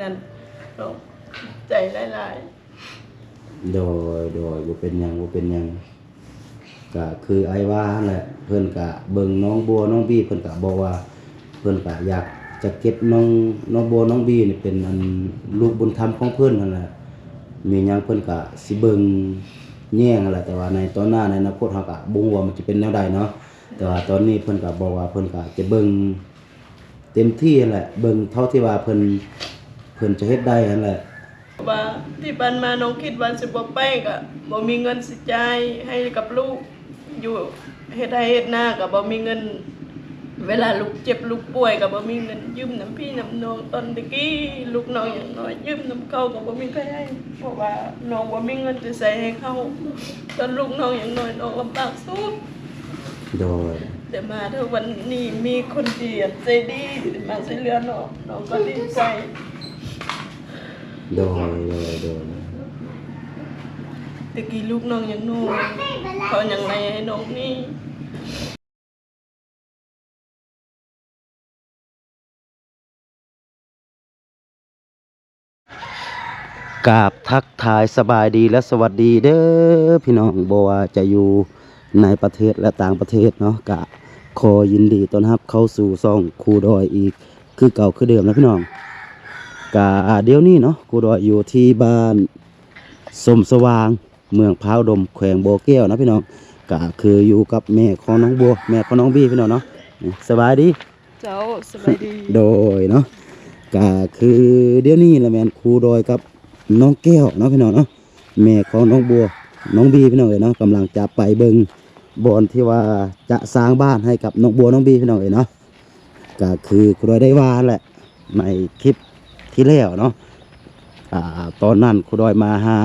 ນັ້ນເນາະ ໃຈຫຼາຍໆ. ໂດຍ ໂດຍ ບໍ່ເປັນຫຍັງ ບໍ່ເປັນຫຍັງ. ກະຄືອ້າຍວ່າຫັ້ນແຫຼະ ເພິ່ນກະເບິ່ງນ້ອງບົວນ້ອງບີ ເພິ່ນກະບອກວ່າ ເພິ່ນກະຢາກຈະເກັບນ້ອງ ນ້ອງບົວນ້ອງບີນີ້ເປັນອັນລູກບຸນທຳຂອງເພິ່ນຫັ້ນແຫຼະ. ມີຫຍັງເພິ່ນກະຊິເບິ່ງແຍງຫັ້ນແຫຼະ ແຕ່ວ່າໃນຕອນໜ້າ ໃນອະນາຄົດເຮົາກະບໍ່ຮູ້ວ່າມັນຈະເປັນແນວໃດເນາະ. ແຕ່ວ່າຕອນນີ້ເພິ່ນກະບອກວ່າ ເພິ່ນກະຈະເບິ່ງເຕັມທີ່ຫັ້ນແຫຼະ ເບິ່ງເທົ່າທີ່ວ່າເພິ່ນ ເພິ່ນຈະເຮັດໄດ້ຫັ້ນແຫຼະ. ວ່າທີ່ຜ່ານມານ້ອງຄິດວ່າຊິບໍ່ໄປ ກະບໍ່ມີເງິນຊິຈ່າຍໃຫ້ກັບລູກ ຢູ່ເຮັດໄຮ່ເຮັດນາກະບໍ່ມີເງິນ ເວລາລູກເຈັບລູກປ່ວຍກະບໍ່ມີເງິນ ຢືມນຳພີ່ນຳນ້ອງ ຕອນແຕ່ກີ້ລູກນ້ອງຍັງນ້ອຍ ຢືມນຳເຂົາກະບໍ່ມີໃຜໃຫ້ ເພາະວ່ານ້ອງບໍ່ມີເງິນຈະໃຊ້ໃຫ້ເຂົາ ຕອນລູກນ້ອງຍັງນ້ອຍ ນ້ອງລຳບາກສຸດ. ໂດຍ ແຕ່ມາເຖິງວັນນີ້ມີຄົນທີ່ໃຈດີມາຊ່ວຍເຫຼືອນ້ອງ ນ້ອງກໍດີໃຈ. ໂດຍ ໂດຍ ໂດຍ ແຕ່ກີ້ລູກນ້ອງຍັງນ້ອຍ ເຂົາຍັງໄລ່ໃຫ້ນ້ອງນີ້. ກາບທັກທາຍສະບາຍດີ ແລະ ສະຫວັດດີເດີພີ່ນ້ອງ ບໍ່ວ່າຈະຢູ່ໃນປະເທດ ແລະ ຕ່າງປະເທດເນາະ ກະຂໍຍິນດີຕ້ອນຮັບເຂົ້າສູ່ຊ່ອງຄູດອຍອີກຄືເກົ່າຄືເດີມນະພີ່ນ້ອງ. ກະດຽວນີ້ເນາະ ຄູດອຍຢູ່ທີ່ບ້ານສົມສະຫວ່າງ ເມືອງພາວດົມ ແຂວງບໍ່ແກ້ວນະພີ່ນ້ອງ. ກະຄືຢູ່ກັບແມ່ຂອງນ້ອງບົວ ແມ່ຂອງນ້ອງບີພີ່ນ້ອງເນາະ. ສະບາຍດີ. ເຈົ້າ ສະບາຍດີ. ໂດຍເນາະ ກະຄືດຽວນີ້ລະແມ່ນຄູດອຍກັບນ້ອງແກ້ວເນາະພີ່ນ້ອງເນາະ ແມ່ຂອງນ້ອງບົວນ້ອງບີພີ່ນ້ອງເອີຍເນາະ ກຳລັງຈະໄປເບິ່ງບ່ອນທີ່ວ່າຈະສ້າງບ້ານໃຫ້ກັບນ້ອງບົວນ້ອງບີພີ່ນ້ອງເອີຍເນາະ. ກະຄືຄູດອຍໄດ້ວ່າຫັ້ນແຫຼະ ໃນຄລິບທີ່ແລ້ວເນາະ ອາ ຕອນນັ້ນຄູດອຍມາຫາ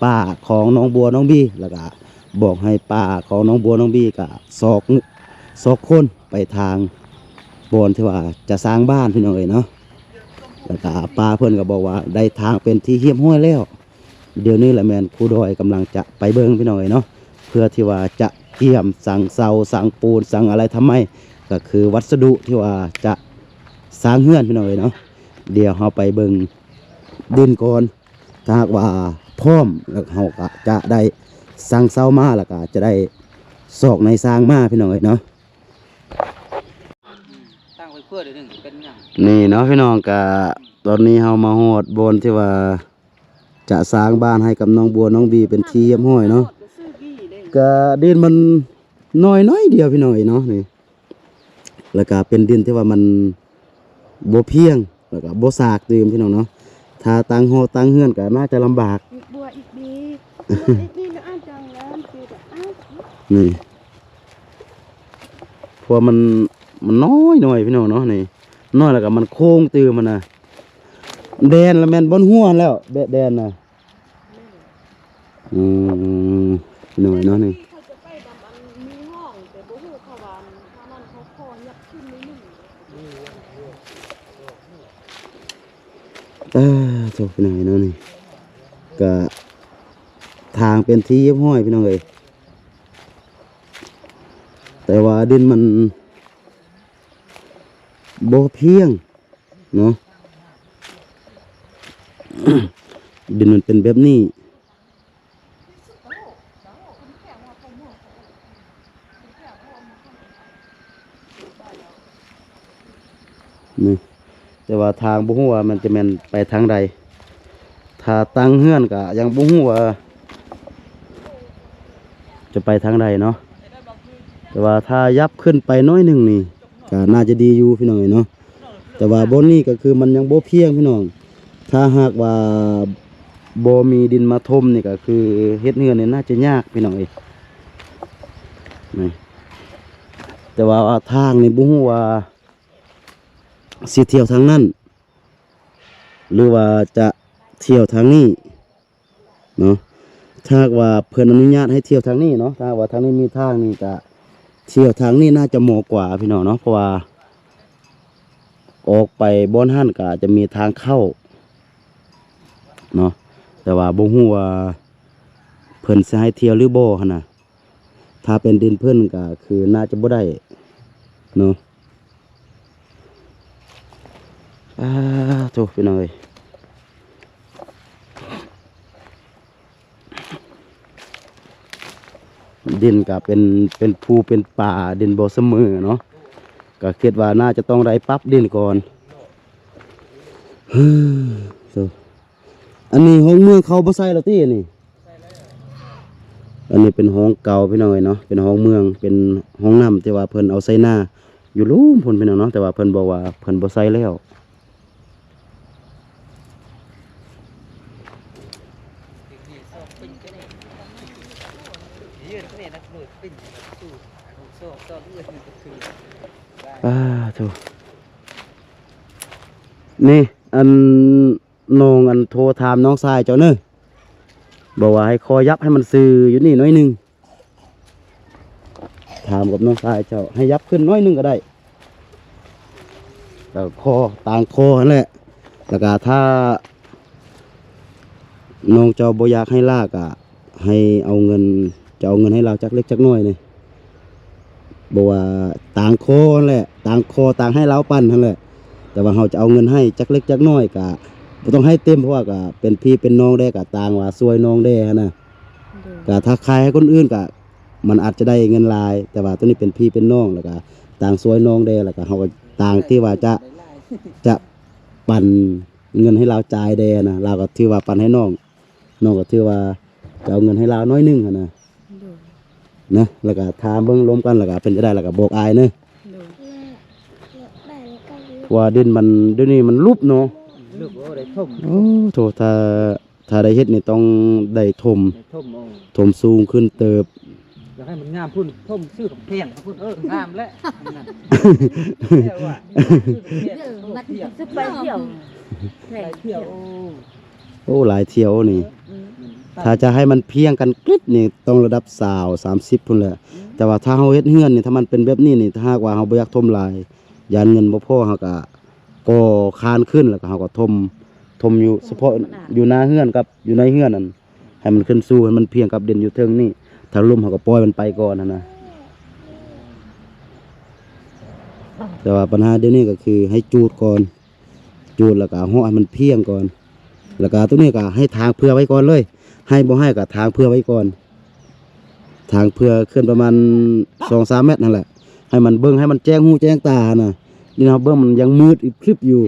ປ້າຂອງນ້ອງບົວນ້ອງບີ ແລ້ວກະບອກໃຫ້ປ້າຂອງນ້ອງບົວນ້ອງບີກະຊອກ ຊອກຄົ້ນໄປທາງບ່ອນທີ່ວ່າຈະສ້າງບ້ານພີ່ນ້ອງເອີຍເນາະ. ແລ້ວກະປ້າເພິ່ນກະບອກວ່າໄດ້ທາງເປັນທີ່ຮຽບຮ້ອຍແລ້ວ. ດຽວນີ້ລະແມ່ນຄູດອຍກຳລັງຈະໄປເບິ່ງພີ່ນ້ອງເອີຍເນາະ ເພື່ອທີ່ວ່າຈະກຽມສັງເສົາ ສັງປູນ ສັງອາໄລທຳໄມ ກະຄືວັດສະດຸທີ່ວ່າຈະສ້າງເຮືອນພີ່ນ້ອງເອີຍເນາະ. ດຽວເຮົາໄປເບິ່ງດິນກ່ອນ ຖ້າຫາກວ່າພ້ອມແລ້ວເຮົາກະຈະໄດ້ສັງເສົາມາ ແລ້ວກະຈະໄດ້ຊອກໃນສ້າງມາພີ່ນ້ອງເອີຍເນາະ. ຕັ້ງໄວ້ເພື່ອດຽວໜຶ່ງເປັນຫຍັງ ນີ້ເນາະພີ່ນ້ອງ. ກະຕອນນີ້ເຮົາມາຮອດບ່ອນທີ່ວ່າຈະສ້າງບ້ານໃຫ້ກັບນ້ອງບົວນ້ອງບີເປັນທີ່ຮຽບຮ້ອຍເນາະ. ກະດິນມັນນ້ອຍໜ້ອຍດຽວພີ່ນ້ອງເອີຍເນາະ ນີ້ ແລ້ວກະເປັນດິນທີ່ວ່າມັນບໍ່ພຽງ ແລ້ວກະບໍ່ສາກຕື່ມພີ່ນ້ອງເນາະ. ຖ້າຕັ້ງຫໍຕັ້ງເຮືອນກະໜ້າຈະລຳບາກ ອີກບົວອີກບີ ບົວອີກບີນະ ອາດຈັງງາມຄືແບບ ນີ້ ເພາະວ່າມັນ ມັນນ້ອຍໜ້ອຍພີ່ນ້ອງເນາະ ນີ້ ນ້ອຍແລ້ວກະມັນໂຄ້ງຕື່ມຫັ້ນນະ. ແດນລະແມ່ນບ່ອນຫົວຫັ້ນແລ້ວ ແດນນະ. ອືມ ນ້ອຍເນາະນີ້. ເອີ ໂທ້ ພີ່ນ້ອງເອີຍເນາະ ນີ້ກະທາງເປັນທີ່ຮຽບຮ້ອຍພີ່ນ້ອງເອີຍ ແຕ່ວ່າດິນມັນບໍ່ພຽງເນາະ ດິນມັນເປັນແບບນີ້. ນີ້ ແຕ່ວ່າທາງບໍ່ຮູ້ວ່າມັນຈະແມ່ນໄປທາງໃດ. ຖ້າຕັ້ງເຮືອນກະຍັງບໍ່ຮູ້ວ່າຈະໄປທາງໃດເນາະ. ແຕ່ວ່າຖ້າຫຍັບຂຶ້ນໄປໜ້ອຍໜຶ່ງນີ້ ກະໜ້າຈະດີຢູ່ພີ່ນ້ອງເອີຍເນາະ. ແຕ່ວ່າບ່ອນນີ້ກະຄືມັນຍັງບໍ່ພຽງພີ່ນ້ອງ. ຖ້າຫາກວ່າບໍ່ມີດິນມາຖົມນີ້ ກະຄືເຮັດເຮືອນນີ້ໜ້າຈະຍາກພີ່ນ້ອງເອີຍ. ນີ້ ແຕ່ວ່າທາງນີ້ບໍ່ຮູ້ວ່າຊິທ່ຽວທາງນັ້ນ ຫຼືວ່າຈະທ່ຽວທາງນີ້ ເນາະ. ຖ້າຫາກວ່າເພິ່ນອະນຸຍາດໃຫ້ທ່ຽວທາງນີ້ເນາະ ຖ້າຫາກວ່າທາງນີ້ມີທາງນີ້ກະທ່ຽວທາງນີ້ໜ້າຈະເໝາະກວ່າພີ່ນ້ອງເນາະ. ເພາະວ່າອອກໄປບ່ອນຫັ້ນກະຈະມີທາງເຂົ້າເນາະ ແຕ່ວ່າບໍ່ຮູ້ວ່າເພິ່ນຊິໃຫ້ທ່ຽວຫຼືບໍ່ຫັ້ນນະ. ຖ້າເປັນດິນເພິ່ນກະຄືໜ້າຈະບໍ່ໄດ້ເນາະ. ປາໂທ້ ພີ່ນ້ອງເອີຍ ດິນກໍເປັນ ເປັນພູເປັນປ່າ ດິນບໍ່ສະເໝີເນາະ ກໍຄິດວ່າໜ້າຈະຕ້ອງໄດ້ປັບດິນກ່ອນ. ໂທ້ ອັນນີ້ຫ້ອງເມືອງເຂົາບໍ່ໃສ່ແລ້ວຕິອັນນີ້? ອັນນີ້ເປັນຫ້ອງເກົ່າ ພີ່ນ້ອງເອີຍເນາະ ເປັນຫ້ອງເມືອງ ເປັນຫ້ອງນ້ຳທີ່ວ່າເພິ່ນເອົາໃສ່ນາຢູ່ລຸ່ມພຸ້ນ ພີ່ນ້ອງເນາະ ແຕ່ວ່າເພິ່ນບອກວ່າເພິ່ນບໍ່ໃສ່ແລ້ວ. ປາໂທ້ ນີ້ ອັນ ນ້ອງ ອັນ ໂທຖາມນ້ອງຊາຍເຈົ້າເນີ ບອກວ່າໃຫ້ຂໍຫຍັບໃຫ້ມັນຊື່ຢູ່ນີ້ໜ້ອຍໜຶ່ງ. ຖາມກັບນ້ອງຊາຍເຈົ້າ ໃຫ້ຫຍັບຂຶ້ນໜ້ອຍໜຶ່ງກໍໄດ້ ແລ້ວກໍຂໍຕາງຄໍຫັ້ນແຫຼະ. ແລ້ວກໍຖ້ານ້ອງເຈົ້າບໍ່ຢາກໃຫ້ລາກະ ໃຫ້ເອົາເງິນ ຈະເອົາເງິນໃຫ້ລາວຈັກເລັກຈັກນ້ອຍນີ້ ບໍ່ວ່າຕາງຄໍຫັ້ນແຫຼະ ຕາງຄໍ ຕາງໃຫ້ລາວປັ້ນຫັ້ນແຫຼະ ແຕ່ວ່າເຮົາຈະເອົາເງິນໃຫ້ຈັກເລັກຈັກນ້ອຍ ກະບໍ່ຕ້ອງໃຫ້ເຕັມ ເພາະວ່າກະເປັນພີ່ເປັນນ້ອງແດ່ ກະຕ່າງວ່າຊ່ວຍນ້ອງແດ່ຫັ້ນນະ. ໂດຍ ກະຖ້າຂາຍໃຫ້ຄົນອື່ນກະ ມັນອາດຈະໄດ້ເງິນຫຼາຍ ແຕ່ວ່າໂຕນີ້ເປັນພີ່ເປັນນ້ອງ ແລ້ວກະຕ່າງຊ່ວຍນ້ອງແດ່ ແລ້ວກະເຮົາກໍຕ່າງທີ່ວ່າຈະ ຈະປັນເງິນໃຫ້ລາວຈ່າຍແດ່ນະ ລາວກໍຖືວ່າປັນໃຫ້ນ້ອງ ນ້ອງກໍຖືວ່າຈະເອົາເງິນໃຫ້ລາວໜ້ອຍໜຶ່ງຫັ້ນນະ. ໂດຍ ນະ ແລ້ວກໍຖາມເບິ່ງລົມກັນ ແລ້ວກໍເປັນຈັ່ງໃດ ແລ້ວກໍບອກອ້າຍເນີ. ໂດຍ ເພາະວ່າດິນມັນ ດຽວນີ້ມັນຫຼຸບເນາະ. ລຶກ ໂອ້ ໄດ້ຖົມ ໂອ້ ໂທ້ ຖ້າ ຖ້າໄດ້ເຮັດນີ້ຕ້ອງໄດ້ຖົມ ໄດ້ຖົມ ໂອ້ ຖົມສູງຂຶ້ນເຕີບ. ຢາກໃຫ້ມັນງາມພຸ້ນ ຖົມຊື້ຂອງແພງພຸ້ນ ເອີ ງາມແລ້ວ ແຕ່ວ່າ ເອີ ມັນຊິໄປທ່ຽວ ໄປທ່ຽວ ໂອ້ ໂອ້ ຫຼາຍທ່ຽວນີ້. ອືມ ຖ້າຈະໃຫ້ມັນພຽງກັນກຣິບນີ້ ຕ້ອງລະດັບຊາວ ສາມສິບພຸ້ນແຫຼະ. ອືມ ແຕ່ວ່າຖ້າເຮົາເຮັດເຮືອນນີ້ ຖ້າມັນເປັນແບບນີ້ນີ້ ຖ້າຫາກວ່າເຮົາບໍ່ຢາກຖົມຫຼາຍ ຢ້ານເງິນບໍ່ພໍ ເຮົາກໍກໍ່ຄານຂຶ້ນ ແລ້ວກໍເຮົາກໍຖົມ ຖົມຢູ່ສະເພາະຢູ່ໜ້າເຮືອນກັບຢູ່ໃນເຮືອນນັ້ນ ໃຫ້ມັນຂຶ້ນສູງ ໃຫ້ມັນພຽງກັບດິນຢູ່ເທິງນີ້ ຖ້າຫຼຸບເຮົາກໍປ່ອຍມັນໄປກ່ອນຫັ້ນນະ. ແຕ່ວ່າບັນຫາດຽວນີ້ກໍຄືໃຫ້ຈູດກ່ອນ ຈູດແລ້ວກໍເຫາະໃຫ້ມັນພຽງກ່ອນ ແລ້ວກໍໂຕນີ້ກໍໃຫ້ທາງເຜື່ອໄວ້ກ່ອນເລີຍ ໃຫ້ບໍ່ໃຫ້ກໍທາງເຜື່ອໄວ້ກ່ອນ ທາງເຜື່ອຂຶ້ນປະມານສອງສາມແມັດຫັ້ນແຫຼະ ໃຫ້ມັນເບິ່ງ ໃຫ້ມັນແຈ້ງຫູແຈ້ງຕາຫັ້ນນະ. ນີ້ເຮົາເບິ່ງມັນຍັງມືດອີບຄລິບຢູ່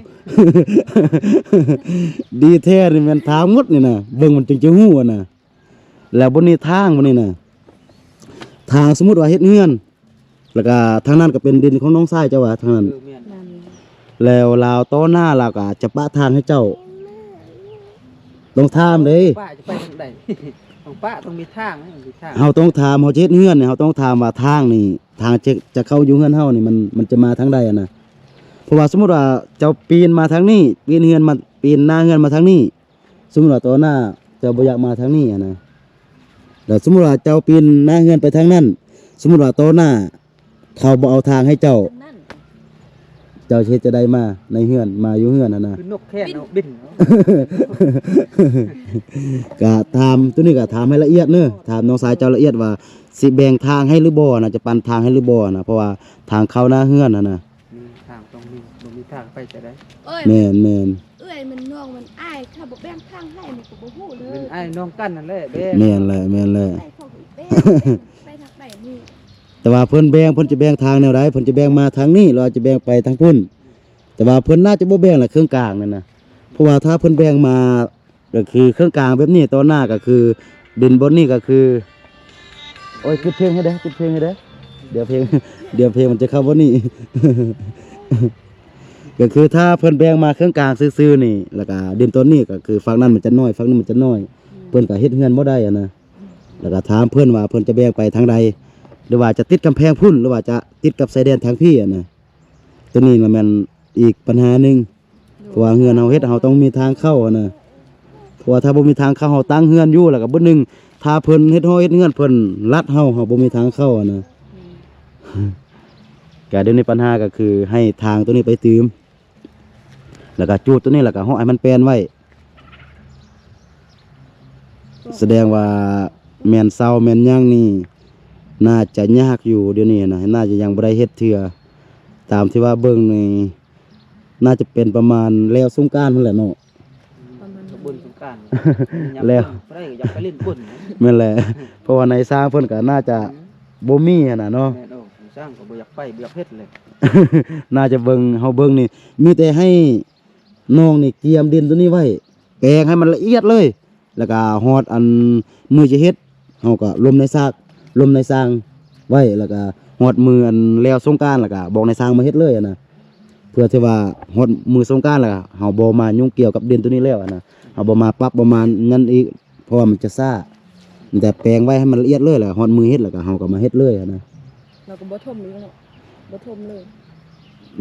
ດີແທ້ນີ້ແມ່ນທາງໝົດນີ້ນະ ເບິ່ງມັນຈຶ່ງຈະຮູ້ຫັ້ນນະ. ແລ້ວບ່ອນນີ້ທາງບ່ອນນີ້ນະ ທາງ ສົມມຸດວ່າເຮັດເຮືອນ ແລ້ວກະທາງນັ້ນກໍເປັນດິນຂອງນ້ອງຊາຍເຈົ້າວ່າທາງນັ້ນ ເອີ ແມ່ນ ແລ້ວລາວຕໍ່ໜ້າລາວກໍຈະປະທາງໃຫ້ເຈົ້າ ຕ້ອງຖາມເດ້ ປະຈະໄປທາງໃດ ຕ້ອງປະ ຕ້ອງມີທາງ ຕ້ອງມີທາງ ເຮົາຕ້ອງຖາມ ເຮົາຈະເຮັດເຮືອນນີ້ ເຮົາຕ້ອງຖາມວ່າທາງນີ້ ທາງຈະ ຈະເຂົ້າຢູ່ເຮືອນເຮົານີ້ ມັນ ມັນຈະມາທາງໃດຫັ້ນນະ. ເພາະວ່າສົມມຸດວ່າເຈົ້າປີນມາທາງນີ້ ປີນເຮືອນມາ ປີນໜ້າເຮືອນມາທາງນີ້ ສົມມຸດວ່າຕໍ່ໜ້າເຈົ້າບໍ່ຢາກມາທາງນີ້ຫັ້ນນະ ແລ້ວສົມມຸດວ່າເຈົ້າປີນໜ້າເຮືອນໄປທາງນັ້ນ ສົມມຸດວ່າຕໍ່ໜ້າເຂົາບໍ່ເອົາທາງໃຫ້ເຈົ້າ ເຈົ້າຊິເຮັດຈັ່ງໃດມາໃນເຮືອນ ມາຢູ່ເຮືອນຫັ້ນນະ? ຄືນົກແຄ່ນເນາະ ບິນເນາະ. ກະຖາມ ໂຕນີ້ກະຖາມໃຫ້ລະອຽດເນີ ຖາມນ້ອງຊາຍເຈົ້າລະອຽດວ່າຊິແບ່ງທາງໃຫ້ຫຼືບໍ່ນະ ຈະປັນທາງໃຫ້ຫຼືບໍ່ນະ ເພາະວ່າທາງເຂົ້າໜ້າເຮືອນຫັ້ນນະ ມີທາງຕ້ອງມີ ບໍ່ມີທາງໄປຈະໄດ້. ໂອ້ຍ ແມ່ນໆ ເອື້ອຍມັນນ້ອງມັນອ້າຍ ຖ້າບໍ່ແບ່ງທາງໃຫ້ນີ້ກໍບໍ່ຮູ້ເລີຍ ເປັນອ້າຍນ້ອງກັນຫັ້ນແຫຼະ ແບ່ງ ແມ່ນແຫຼະ ແມ່ນແຫຼະ ອ້າຍເຂົາກໍແບ່ງ ໄປທາງໃດນີ້. ແຕ່ວ່າເພິ່ນແບ່ງ ເພິ່ນຈະແບ່ງທາງແນວໃດ ເພິ່ນຈະແບ່ງມາທາງນີ້ ຫຼືວ່າຈະແບ່ງໄປທາງພຸ້ນ ແຕ່ວ່າເພິ່ນໜ້າຈະບໍ່ແບ່ງລະເຄິ່ງກາງນັ້ນນະ ເພາະວ່າຖ້າເພິ່ນແບ່ງມາ ກໍຄືເຄິ່ງກາງແບບນີ້ ຕໍ່ໜ້າກໍຄືດິນບ່ອນນີ້ກໍຄື ໂອ້ຍ ປິດເພງໃຫ້ແດ່ ປິດເພງໃຫ້ແດ່ ດຽວເພງ ດຽວເພງມັນຈະເຂົ້າບ່ອນນີ້. ກໍຄືຖ້າເພິ່ນແບ່ງມາເຄິ່ງກາງຊື່ໆນີ້ ແລ້ວກໍດິນຕອນນີ້ກໍຄືຝັ່ງນັ້ນມັນຈະນ້ອຍ ຝັ່ງນີ້ມັນຈະນ້ອຍ ອືມ ເພິ່ນກໍເຮັດເຮືອນບໍ່ໄດ້ຫັ້ນນະ. ແລ້ວກໍຖາມເພິ່ນວ່າເພິ່ນຈະແບ່ງໄປທາງໃດ ຫຼືວ່າຈະຕິດກຳແພງພຸ້ນ ຫຼືວ່າຈະຕິດກັບຊາຍແດນທາງພີ້ຫັ້ນນະ. ໂຕນີ້ລະແມ່ນອີກບັນຫາໜຶ່ງ ເພາະວ່າເຮືອນເຮົາເຮັດ ເຮົາຕ້ອງມີທາງເຂົ້າຫັ້ນນະ ເພາະວ່າຖ້າບໍ່ມີທາງເຂົ້າ ເຮົາຕັ້ງເຮືອນຢູ່ ແລ້ວກໍບຶດໜຶ່ງ ຖ້າເພິ່ນເຮັດຫໍເຮັດເຮືອນ ເພິ່ນລັດເຮົາ ເຮົາບໍ່ມີທາງເຂົ້າຫັ້ນນະ. ອືມ ກະດຽວນີ້ບັນຫາກໍຄືໃຫ້ທາງໂຕນີ້ໄປຕື່ມ ແລ້ວກໍຈູດໂຕນີ້ ແລ້ວກໍເຫາະໃຫ້ມັນແປນໄວ້. ສະແດງວ່າແມ່ນເສົາແມ່ນຫຍັງນີ້ ໜ້າຈະຍາກຢູ່ດຽວນີ້ນະ ໜ້າຈະຍັງບໍ່ໄດ້ເຮັດເທື່ອ ຕາມທີ່ວ່າເບິ່ງນີ້ ໜ້າຈະເປັນປະມານແລ້ວສົງການພຸ້ນແຫຼະເນາະ ປະມານບຸນສົງການ ແລ້ວ ໃຜກໍຢາກໄປຫຼິ້ນບຸນ ແມ່ນແຫຼະ ເພາະວ່ານາຍຊ່າງເພິ່ນກໍໜ້າຈະ ອືມ ບໍ່ມີຫັ້ນນະເນາະ ແມ່ນ ໂອ້ ນາຍຊ່າງກໍບໍ່ຢາກໄປ ບໍ່ຢາກເຮັດເລີຍ ໜ້າຈະເບິ່ງ ເຮົາເບິ່ງນີ້ ມີແຕ່ໃຫ້ນ້ອງນີ້ກຽມດິນໂຕນີ້ໄວ້ ແປງໃຫ້ມັນລະອຽດເລີຍ ແລ້ວກະຮອດອັນມື້ຈະເຮັດ ເຮົາກະລົມນາຍຊາກ ລົມນາຍຊ່າງໄວ້ ແລ້ວກະຮອດມື້ອັນແລ້ວສົງການ ແລ້ວກະບອກນາຍຊ່າງມາເຮັດເລີຍຫັ້ນນະ ເພື່ອທີ່ວ່າຮອດມື້ສົງການແລ້ວ ເຮົາບໍ່ມາຫຍຸ້ງກ່ຽວກັບດິນໂຕນີ້ແລ້ວຫັ້ນນະ ເຮົາບໍ່ມາປັບ ບໍ່ມານັ້ນອີກ ເພາະວ່າມັນຈະຊ້າ ມີແຕ່ແປງໄວ້ໃຫ້ມັນລະອຽດເລີຍ ແລ້ວຮອດມື້ເຮັດ ແລ້ວກະເຮົາກະມາເຮັດເລີຍຫັ້ນນະ ແລ້ວກໍບໍ່ຖົມອີກເນາະ ບໍ່ຖົມເລີຍ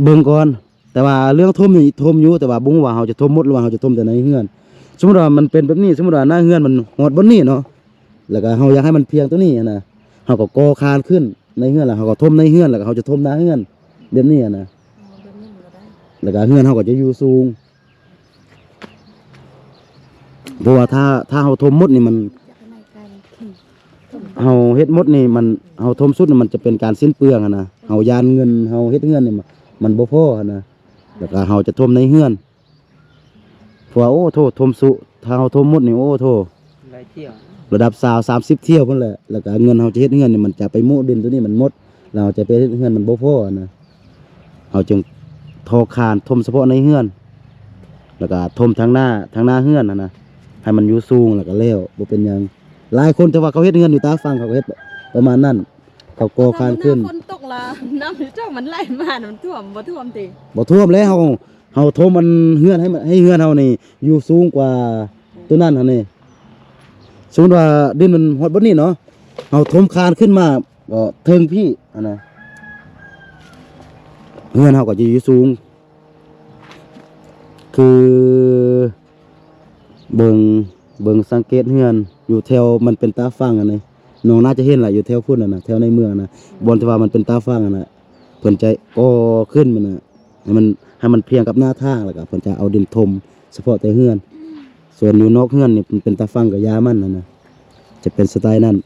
ເບິ່ງກ່ອນ ແຕ່ວ່າເລື່ອງຖົມນີ້ຖົມຢູ່ ແຕ່ວ່າບໍ່ຮູ້ວ່າເຮົາຈະຖົມໝົດ ຫຼືວ່າເຮົາຈະຖົມແຕ່ໃນເຮືອນ. ສົມມຸດວ່າມັນເປັນແບບນີ້ ສົມມຸດວ່າໜ້າເຮືອນມັນຮອດບ່ອນນີ້ເນາະ ແລ້ວກໍເຮົາຢາກໃຫ້ມັນພຽງຕົວນີ້ຫັ້ນນະ ເຮົາກໍກໍ່ຄານຂຶ້ນໃນເຮືອນ ແລ້ວເຮົາກໍຖົມໃນເຮືອນ ແລ້ວກໍເຮົາຈະຖົມໜ້າເฮืອນ ແບບນີ້ຫັ້ນນະ ອໍ ແບບນີ້ມັນກໍໄດ້ ແລ້ວກໍເຮືອນເຮົາກໍຈະຢູ່ສູງ. ເພາະວ່າຖ້າ ຖ້າເຮົາຖົມໝົດນີ້ມັນ ຢາກໃຫ້ໄມ້ກາຍມັນຂຶ້ນ ເຮົາເຮັດໝົດນີ້ມັນ ເຮົາຖົມສຸດນີ້ມັນຈະເປັນການສິ້ນເປືອງຫັ້ນນະ ເຮົາຢ້ານເງິນເຮົາເຮັດເຮືອນນີ້ມັນ ມັນບໍ່ພໍຫັ້ນນະ ແລ້ວກໍເຮົາຈະຖົມໃນເຮືອນ ເພາະວ່າ ໂອ້ໂທ້ ຖົມສຸ ຖ້າເຮົາຖົມໝົດນີ້ ໂອ້ໂທ້ ຫຼາຍຖ້ຽວ ລະດັບຊາວ ສາມສິບຖ້ຽວພຸ້ນແຫຼະ ແລ້ວກໍເງິນເຮົາຈະເຮັດເຮືອນນີ້ມັນຈະໄປໂມະດິນຕົວນີ້ມັນໝົດ ແລ້ວເຮົາຈະໄປເຮັດເຮືອນມັນບໍ່ພໍຫັ້ນນະ ເຮົາຈຶ່ງທໍ່ຄານຖົມສະເພາະໃນເຮືອນ ແລ້ວກໍຖົມທາງໜ້າ ທາງໜ້າເຮືອນຫັ້ນນະ ໃຫ້ມັນຢູ່ສູງ ແລ້ວກໍແລ້ວ ບໍ່ເປັນຫຍັງ. ຫຼາຍຄົນທີ່ວ່າເຂົາເຮັດເຮືອນຢູ່ຕາຝັ່ງ ເຂົາກໍເຮັດປະມານນັ້ນ ເຂົາກໍ່ຄານຂຶ້ນ. ແຕ່ວ່າມື້ນັ້ນຝົນຕົກລະ ນ້ຳຢູ່ເຈົ້າມັນໄຫຼມາ ມັນຖ້ວມ ບໍ່ຖ້ວມຕິ? ບໍ່ຖ້ວມແລ້ວ ເຮົາ ເຮົາຖົມອັນເຮືອນໃຫ້ມັນ ໃຫ້ເຮືອນເຮົານີ້ຢູ່ສູງກວ່າ ອືມ ຕົວນັ້ນຫັ້ນນີ້. ສົມມຸດວ່າດິນມັນຮອດບ່ອນນີ້ເນາະ ເຮົາຖົມຄານຂຶ້ນມາ ກໍເທິງພີ້ຫັ້ນນະ ເຮືອນເຮົາກໍຈະຢູ່ສູງ ຄືເບິ່ງ ເບິ່ງສັງເກດເຮືອນຢູ່ແຖວມັນເປັນຕາຝັ່ງຫັ້ນນີ້ ນ້ອງໜ້າຈະເຫັນລະ ຢູ່ແຖວພຸ້ນຫັ້ນນະ ແຖວໃນເມືອງຫັ້ນນະ ບ່ອນທີ່ວ່າມັນເປັນຕາຝັ່ງຫັ້ນນະ ເພິ່ນຈະກໍ່ຂຶ້ນມັນນະ ໃຫ້ມັນ ໃຫ້ມັນພຽງກັບໜ້າທາງ ແລ້ວກໍເພິ່ນຈະເອົາດິນຖົມສະເພາະແຕ່ເຮືອນ ສ່ວນຢູ່ນອກເຮືອນນີ້ເປັນຕາຝັ່ງກໍຢ່າມັນຫັ້ນນະ ຈະເປັນສະໄຕນັ້ນ.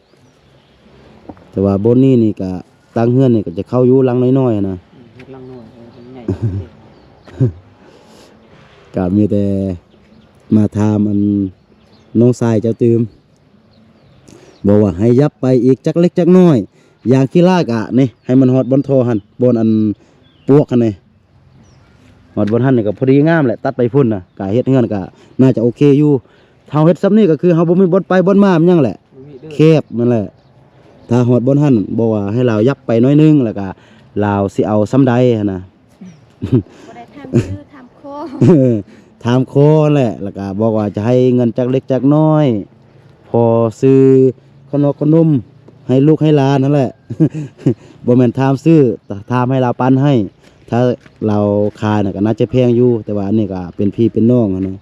ແຕ່ວ່າບ່ອນນີ້ນີ້ກະ ຕ່າງເຮືອນນີ້ກໍຈະເຂົ້າຢູ່ຫຼັງນ້ອຍໆຫັ້ນນະ ອືມ ເຮັດຫຼັງນ້ອຍ ເອີ ມັນໃຫຍ່ ກະມີແຕ່ມາຖາມອັນນ້ອງຊາຍເຈົ້າຕື່ມ ບອກວ່າໃຫ້ຫຍັບໄປອີກຈັກເລັກຈັກນ້ອຍ ຢ່າງຂີ້ລ້າຍກະນີ້ ໃຫ້ມັນຮອດບ່ອນທໍ່ຫັ້ນ ບ່ອນອັນປວກຫັ້ນນີ້ ຮອດບ່ອນຫັ້ນນີ້ກໍພໍດີງາມແຫຼະ ຕັດໄປພຸ້ນນະ ກະເຮັດເຮືອນກະໜ້າຈະໂອເຄຢູ່. ເຮົາເຮັດຊ່ຳນີ້ກໍຄືເຮົາບໍ່ມີບ່ອນໄປບ່ອນມາຫຍັງແຫຼະ ບໍ່ມີເດີ ແຄບນັ້ນແຫຼະ. ຖ້າຮອດບ່ອນຫັ້ນ ບອກວ່າໃຫ້ລາວຫຍັບໄປໜ້ອຍໜຶ່ງ ແລ້ວກະລາວຊິເອົາຊ່ຳໃດຫັ້ນນະ ບໍ່ໄດ້ຖາມຊື່ ຖາມຂໍ ຖາມຂໍຫັ້ນແຫຼະ ແລ້ວກະບອກວ່າຈະໃຫ້ເງິນຈັກເລັກຈັກນ້ອຍ ພໍຊື້ຂະໜົມຂະໜົມໃຫ້ລູກໃຫ້ຫຼານຫັ້ນແຫຼະ ບໍ່ແມ່ນຖາມຊື້ ຖາມໃຫ້ລາວປັນໃຫ້. ຖ້າລາວຂາຍນະກໍໜ້າຈະແພງຢູ່ ແຕ່ວ່າອັນນີ້ກໍເປັນພີ່ເປັນນ້ອງຫັ້ນນະ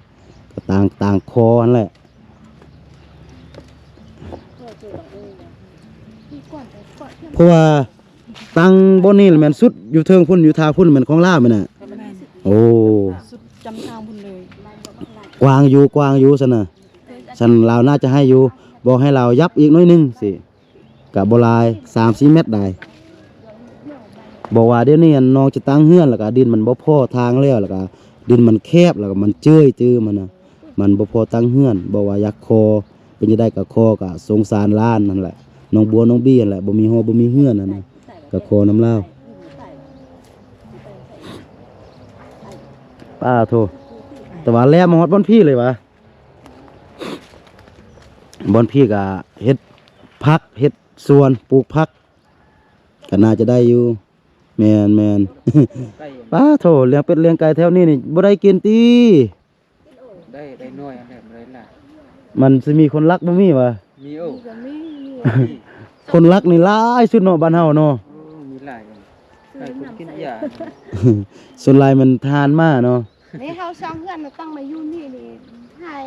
ກໍຕ່າງ ຕ່າງຂໍຫັ້ນແຫຼະ. ເພາະວ່າຕັ້ງບ່ອນນີ້ລະແມ່ນສຸດຢູ່ເທິງພຸ້ນ ຢູ່ທ່າພຸ້ນແມ່ນຂອງລາວແມ່ນນະ? ແມ່ນ. ໂອ້ ສຸດຈຳທາງພຸ້ນເລີຍ. ກວ້າງຢູ່ ກວ້າງຢູ່ຊັ້ນນະ. ຊັ້ນລາວໜ້າຈະໃຫ້ຢູ່ ບອກໃຫ້ລາວຫຍັບອີກໜ້ອຍໜຶ່ງຊີ້ ກະບໍ່ຫຼາຍ ສາມສີ່ແມັດໄດ້. ບອກວ່າດຽວນີ້ອັນນ້ອງຈະຕັ້ງເຮືອນ ແລ້ວກະດິນມັນບໍ່ພໍທາງແລ້ວ ແລ້ວກະດິນມັນແຄບ ແລ້ວກະມັນເຈີຍຕື່ມຫັ້ນນະ ມັນບໍ່ພໍຕັ້ງເຮືອນ. ບອກວ່າຢາກຂໍ ເປັນຈັ່ງໃດກະຂໍ ກະສົງສານຫຼານຫັ້ນແຫຼະ ນ້ອງບົວນ້ອງບີຫັ້ນແຫຼະ ບໍ່ມີຫໍບໍ່ມີເຮືອນຫັ້ນນະ ກະຂໍນຳລາວ. ປາໂທ້ ແຕ່ວ່າແລ່ມາຮອດບ່ອນພີ້ເລີຍຫວາ? ບ່ອນພີ້ກະເຮັດຜັກ ເຮັດສວນ ປູກຜັກ ກະໜ້າຈະໄດ້ຢູ່. ແມ່ນໆ. ປາໂທ້ ລ້ຽງເປັດລ້ຽງໄກ່ແຖວນີ້ນີ້ບໍ່ໄດ້ກິນຕິ? ໄດ້ ໄດ້ໜ້ອຍອັນໃດ ບໍ່ໄດ້ຫຼາຍ. ມັນຊິມີຄົນລັກບໍ່ມີຫວາ? ມີ ໂອ້ ມີກໍມີ ມີ. ຄົນລັກນີ້ຫຼາຍສຸດເນາະ ບ້ານເຮົາເນາະ. ໂອ້ ມີຫຼາຍ ໃຫ້ຄົນກິນຢາ. ສ່ວນຫຼາຍມັນທະຫານມາເນາະ. ນີ້ເຮົາສ້າງເຮືອນມາຕັ້ງມາຢູ່ນີ້ນີ້ ໃຫ້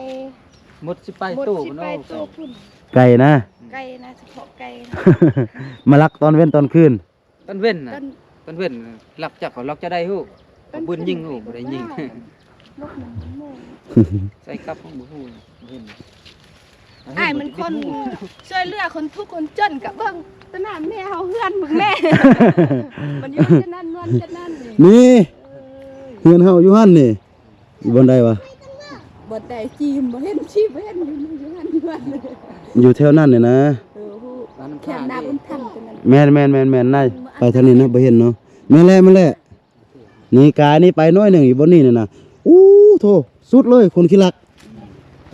ໝົດສິບປາຍໂຕພຸ້ນ. ໄກ່ນະ? ໄກ່ນະ ສະເພາະໄກ່ນະ. ມາລັກຕອນເວັນຕອນຄືນ. ຕອນເວັນນະ ຕອນ ຕອນເວັນລັກຈັກ ເຂົາລັກຈະໄດ້ຮູ້. ເອົາປືນຍິງຮູ້ ບໍ່ໄດ້ຍິງ. ນົກມັນບໍ່ຮູ້ ໃສ່ກັບຂອງບໍ່ຮູ້ ບໍ່ເຫັນ. ອ້າຍມັນຄົນຊ່ວຍເຫຼືອຄົນທຸກຄົນຈົນ ກະເບິ່ງຕະໜ້າແມ່ເຮົາເຮືອນເບິ່ງແມ່. ມັນຢູ່ຈະນັ້ນນອນຈະນັ້ນນີ້. ນີ້ ເອີຍ ເຮືອນເຮົາຢູ່ຫັ້ນນີ້. ຢູ່ບ່ອນໃດວະ? ບ່ອນໃດຈີມ ບໍ່ເຫັນ ຈີມບໍ່ເຫັນ ຢູ່ ຢູ່ຫັ້ນ ຢູ່ຫັ້ນເລີຍ. ຢູ່ແຖວນັ້ນນີ້ນະ. ເອີ ຮູ້ ແຄມນາບຸນທຳຕົງນັ້ນ. ແມ່ນໆໆໆ ນາຍ ໄປທາງນີ້ນະ ບໍ່ເຫັນເນາະ. ແມ່ນແຫຼະ ແມ່ນແຫຼະ. ນີ້ກາຍນີ້ໄປໜ້ອຍໜຶ່ງ ຢູ່ບ່ອນນີ້ນີ້ນະ. ໂອ້ໂທ້ ສຸດເລີຍ ຄົນຂີ້ລັກ.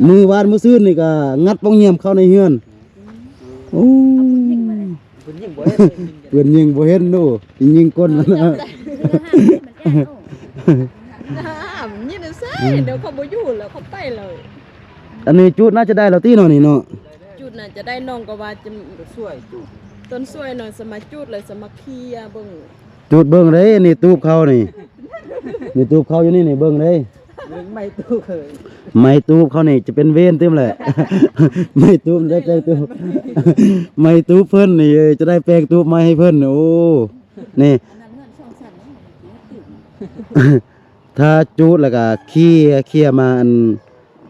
ມື້ວານມື້ຊືນນີ້ກໍງັດປ່ອງຢ້ຽມເຂົ້າໃນເຮືອນ. ໂອ້ ເພິ່ນຍິງບໍ່ເຫັນ ເພິ່ນຍິງບໍ່ເຫັນໂດ ຍິງກົ້ນ. ຍິງໃສ່ ດຽວເຂົາບໍ່ຢູ່ແລ້ວ ເຂົາໄປເລີຍ. ອັນນີ້ຈູດໜ້າຈະໄດ້ແລ້ວຕິເນາະນີ້ເນາະ. ຈູດໜ້າຈະໄດ້ ນ້ອງກໍວ່າຈະ ຕົ້ນຊວຍຈູດ ຕົ້ນຊວຍໜ້ອຍ ສະມາຈູດເລີຍ ສະມາເຄຍເບິ່ງ. ຈູດເບິ່ງເດ້ ນີ້ຕູບເຂົານີ້ ນີ້ຕູບເຂົາຢູ່ນີ້ນີ້ ເບິ່ງເດ້ ເບິ່ງໄມ້ຕູບເຂີຍ ໄມ້ຕູບເຂົານີ້ຈະເປັນເວນຕື່ມແຫຼະ. ໄມ້ຕູບໄດ້ແປງຕູບ ໄມ້ຕູບເພິ່ນນີ້ ເອີ ຈະໄດ້ແປງຕູບໃໝ່ໃຫ້ເພິ່ນ. ໂອ້ ນີ້ ຖ້າຈູດແລ້ວກໍເຄຍ ເຄຍມາອັນ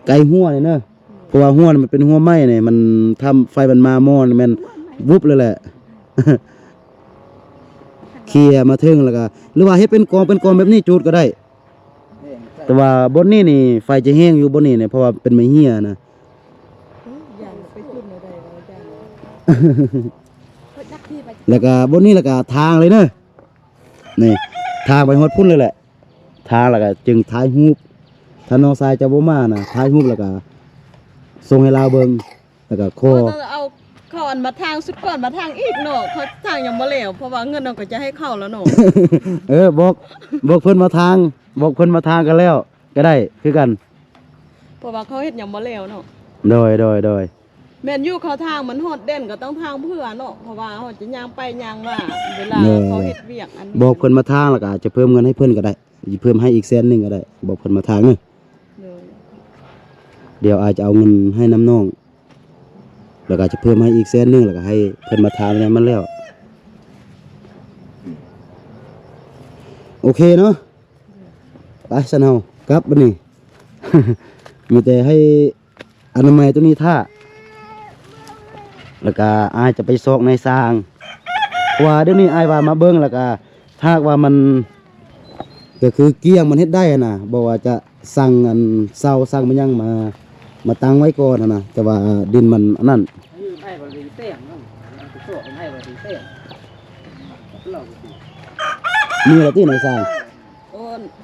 ໄກຮົ້ວນີ້ເນີ ເພາະວ່າຮົ້ວນີ້ມັນເປັນຮົ້ວໄມ້ນີ້ ມັນ ຖ້າໄຟມັນມາໝໍ້ນີ້ແມ່ນວຸບເລີຍແຫຼະ. ເຄຍມາເທິງແລ້ວກໍ ຫຼືວ່າເຮັດເປັນກອງ ເປັນກອງແບບນີ້ຈູດກໍໄດ້. ແຕ່ວ່າບ່ອນນີ້ນີ້ໄຟຈະແຮງຢູ່ບ່ອນນີ້ນີ້ ເພາະວ່າເປັນໄມ້ເຮ້ຍນະ. ຢ້ານໄປຈຸດແນວໃດວະ ຢ້ານ. ແລ້ວກໍບ່ອນນີ້ແລ້ວກໍທາງເລີຍເນີ ນີ້ ທາງໄປຮອດພຸ້ນເລີຍແຫຼະ. ທາງແລ້ວກໍຈຶ່ງຖ່າຍຮູບ ຖ້ານ້ອງຊາຍເຈົ້າບໍ່ມານະ ຖ່າຍຮູບແລ້ວກໍສົ່ງໃຫ້ລາວເບິ່ງ ແລ້ວກໍຂໍ ເຂົາເອົາ ເຂົາອັນມາທາງສຸດກ່ອນ ມາທາງອີກເນາະ ເຂົາທາງຍັງບໍ່ແລ້ວ ເພາະວ່າເງິນເຮົາກໍຈະໃຫ້ເຂົາແລ້ວເນາະ. ເອີ ບອກ ບອກເພິ່ນມາທາງ ບອກເພິ່ນມາທາງກໍແລ້ວ ກໍໄດ້ຄືກັນ ເພາະວ່າເຂົາເຮັດຍັງບໍ່ແລ້ວເນາະ. ໂດຍ ໂດຍ ໂດຍ. ແມ່ນຢູ່ ເຂົາທາງມັນຮອດແດນກໍຕ້ອງທາງເພື່ອເນາະ ເພາະວ່າເຮົາຈະຍ່າງໄປຍ່າງມາ ເວລາ ເອີ ເຂົາເຮັດວຽກອັນນີ້ ບອກເພິ່ນມາທາງ ແລ້ວກໍຈະເພີ່ມເງິນໃຫ້ເພິ່ນກໍໄດ້ ຊິເພີ່ມໃຫ້ອີກແສນໜຶ່ງກໍໄດ້ ບອກເພິ່ນມາທາງເດີ. ໂດຍ ດຽວອ້າຍຈະເອົາເງິນໃຫ້ນຳນ້ອງ ແລ້ວກໍຈະເພີ່ມໃຫ້ອີກແສນໜຶ່ງ ແລ້ວກໍໃຫ້ເພິ່ນມາທາງໃຫ້ມັນແລ້ວ. ໂອເຄເນາະ ໄປຊັ້ນເຮົາກັບບັດນີ້ ມີແຕ່ໃຫ້ ອະນາໄມຕົວນີ້ຖ້າ ແລ້ວກະອ້າຍຈະໄປຊອກນາຍຊ່າງ ເພາະວ່າດຽວນີ້ອ້າຍວ່າມາເບິ່ງ ແລ້ວກະຖ້າຫາກວ່າມັນ ກໍຄືກ້ຽງ ມັນເຮັດໄດ້ຫັ້ນນະ ບໍ່ວ່າຈະສັ່ງອັນເສົາ ສັ່ງມາຫຍັງມາ ມາຕັ້ງໄວ້ກ່ອນຫັ້ນນະ ແຕ່ວ່າດິນມັນອັນນັ້ນ ມີລະຕິນາຍຊ່າງ? ໂອ້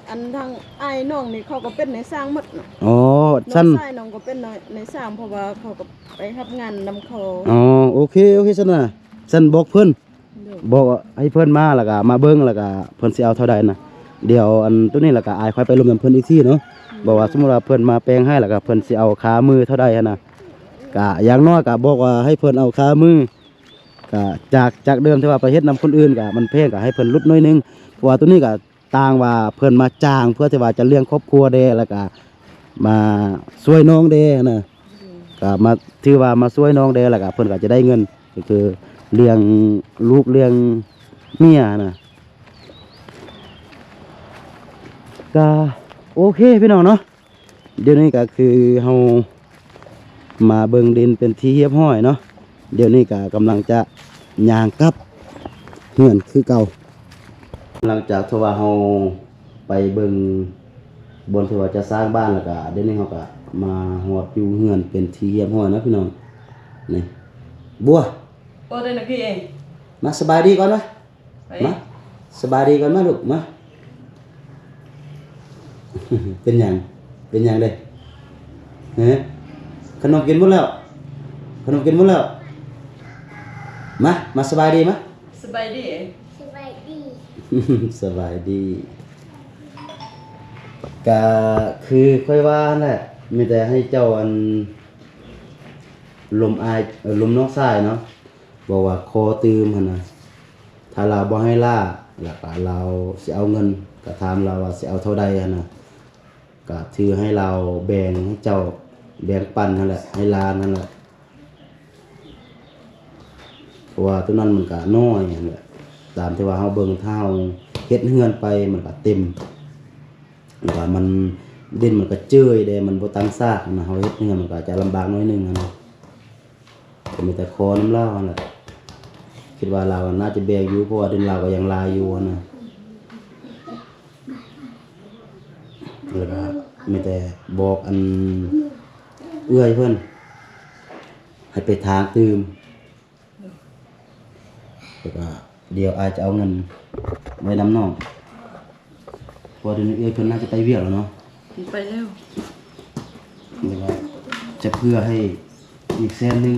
ອັນທາງອ້າຍນ້ອງນີ້ເຂົາກໍເປັນນາຍຊ່າງໝົດເນາະ. ອໍ ຊັ້ນ ນ້ອງຊາຍນ້ອງກໍເປັນນາຍ ນາຍຊ່າງ ເພາະວ່າເຂົາກໍໄປຮັບງານນຳເຂົາ. ອໍ ໂອເຄ ໂອເຄຊັ້ນນະ ຊັ້ນບອກເພິ່ນ ໂດຍ ບອກໃຫ້ເພິ່ນມາ ແລ້ວກໍມາເບິ່ງ ແລ້ວກໍເພິ່ນຊິເອົາເທົ່າໃດນະ. ດຽວອັນໂຕນີ້ ແລ້ວກໍອ້າຍຄ່ອຍໄປລົມນຳເພິ່ນອີກທີເນາະ ອືມ ບອກວ່າສົມມຸດວ່າເພິ່ນມາແປງໃຫ້ ແລ້ວກໍເພິ່ນຊິເອົາຄ່າມື້ເທົ່າໃດຫັ້ນນະ. ກະຢ່າງໜ້ອຍກໍບອກວ່າໃຫ້ເພິ່ນເອົາຄ່າມື້ ກະຈາກ ຈາກເດີມທີ່ວ່າໄປເຮັດນຳຄົນອື່ນ ກະມັນແພງ ກະໃຫ້ເພິ່ນຫຼຸດໜ້ອຍໜຶ່ງ ເພາະວ່າໂຕນີ້ກະ ຕ່າງວ່າເພິ່ນມາຈ້າງເພື່ອທີ່ວ່າຈະລ້ຽງຄອບຄົວແດ່ ແລ້ວກະມາຊ່ວຍນ້ອງແດ່ນະ ອືມ ກະມາ ຖືວ່າມາຊ່ວຍນ້ອງແດ່ ແລ້ວກະເພິ່ນກະຈະໄດ້ເງິນ ກໍຄືລ້ຽງລູກລ້ຽງເມຍນະ. ກະໂອເຄພີ່ນ້ອງເນາະ ດຽວນີ້ກໍຄືເຮົາມາເບິ່ງດິນເປັນທີ່ຮຽບຮ້ອຍເນາະ. ດຽວນີ້ກໍກຳລັງຈະຍ່າງກັບເຮືອນຄືເກົ່າ ຫຼັງຈາກທີ່ວ່າເຮົາໄປເບິ່ງບ່ອນທີ່ວ່າຈະສ້າງບ້ານ ແລ້ວກໍດຽວນີ້ເຮົາກໍມາຮອດຢູ່ເຮືອນເປັນທີ່ຮຽບຮ້ອຍເນາະພີ່ນ້ອງ. ນີ້ ບົວ ໂອ້ ໄດ້ນະພີ່ເອງ ມາສະບາຍດີກ່ອນມາ. ມາ ສະບາຍດີກ່ອນມາລູກ ມາ. ເປັນຫຍັງ ເປັນຫຍັງເດ້? ຮະ ຂະໜົມກິນໝົດແລ້ວ? ຂະໜົມກິນໝົດແລ້ວ? ມາ ມາສະບາຍດີມາ. ສະບາຍດີ ສະບາຍດີ ສະບາຍດີ. ກະຄືຂ້ອຍວ່າຫັ້ນແຫຼະ ມີແຕ່ໃຫ້ເຈົ້າ ອັນ ລົມອ້າຍ ເອີ ລົມນ້ອງຊາຍເນາະ ບອກວ່າຂໍຕື່ມຫັ້ນນະ. ຖ້າລາວບໍ່ໃຫ້ຫຼ້າ ແລ້ວກະລາວຊິເອົາເງິນ ກະຖາມລາວວ່າຊິເອົາເທົ່າໃດຫັ້ນນະ ກະຖືໃຫ້ລາວແບ່ງໃຫ້ເຈົ້າ ແບ່ງປັນຫັ້ນແຫຼະ ໃຫ້ຫຼານຫັ້ນແຫຼະ. ເພາະວ່າໂຕນັ້ນມັນກະນ້ອຍຫັ້ນແຫຼະ ຕາມທີ່ວ່າເຮົາເບິ່ງ ຖ້າເຮົາເຮັດເຮືອນໄປມັນກະເຕັມ ແລ້ວກະມັນ ດິນມັນກະເຈີຍແດ່ ມັນບໍ່ຕັ້ງຊາກຫັ້ນນະ ເຮົາເຮັດເຮືອນມັນກະຈະລຳບາກໜ້ອຍໜຶ່ງຫັ້ນນະ. ກໍມີແຕ່ຂໍນຳລາວຫັ້ນແຫຼະ ຄິດວ່າລາວໜ້າຈະແບ່ງຢູ່ ເພາະວ່າດິນລາວກໍຍັງຫຼາຍຢູ່ຫັ້ນນະ. ແລ້ວກໍມີແຕ່ບອກອັນເອື້ອຍເພິ່ນໃຫ້ໄປຖາງຕື່ມ ແລ້ວກໍດຽວອ້າຍຈະເອົາເງິນໄວ້ນຳນ້ອງ ເພາະວ່າດຽວນີ້ເອື້ອຍເພິ່ນໜ້າຈະໄປວຽກແລ້ວເນາະ ໄປແລ້ວ ແລ້ວກໍຈະເຜື່ອໃຫ້ອີກແສນໜຶ່ງ